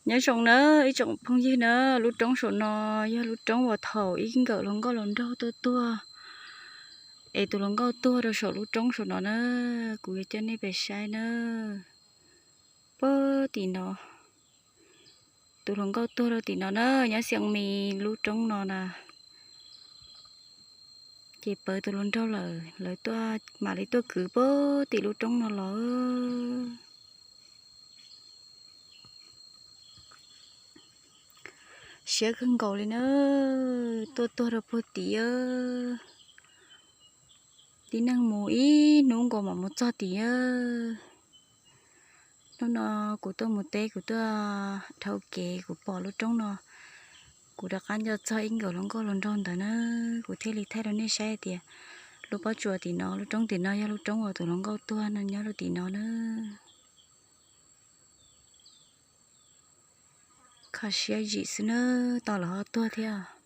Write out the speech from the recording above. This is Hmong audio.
Nyob zoo na ib tsoom phooj ywg na, lub roob saum no yog lub roob uas thaum ib nkawm hluas nkauj hluas nraug tuaj tuag, es tus hluas nkauj tuag rau saum lub roob saum no na. Kuv yuav coj nej pem saib na. Puag tim no, tus hluas nkauj tuag rau tim no na, nyob Xiav Mis lub roob no na. Ces pawv tus hluas nraug lawm, lawv tuaj mam li tuaj kwv puag tim lub roob no los. Siab kawg nkaus li na, tuaj tuag rau puag tim. Tib neeg mus ib hnub nkaus mam mus txog tim. Hnub no kuv tuaj mus teb, kuv tuaj dhau kev, kuv pom lub roob no, kuv rov qab nco txog ib nkawm hluas nkauj hluas nraug ntawd na, kuv thiaj li thaij rau nej saib tias lub pob tsuas tim no, lub roob tim no yog lub roob uas tus hluas nkauj tuag no nyob rau tim no na. Kho siab zim xwb na, tau los ho tuag thiab.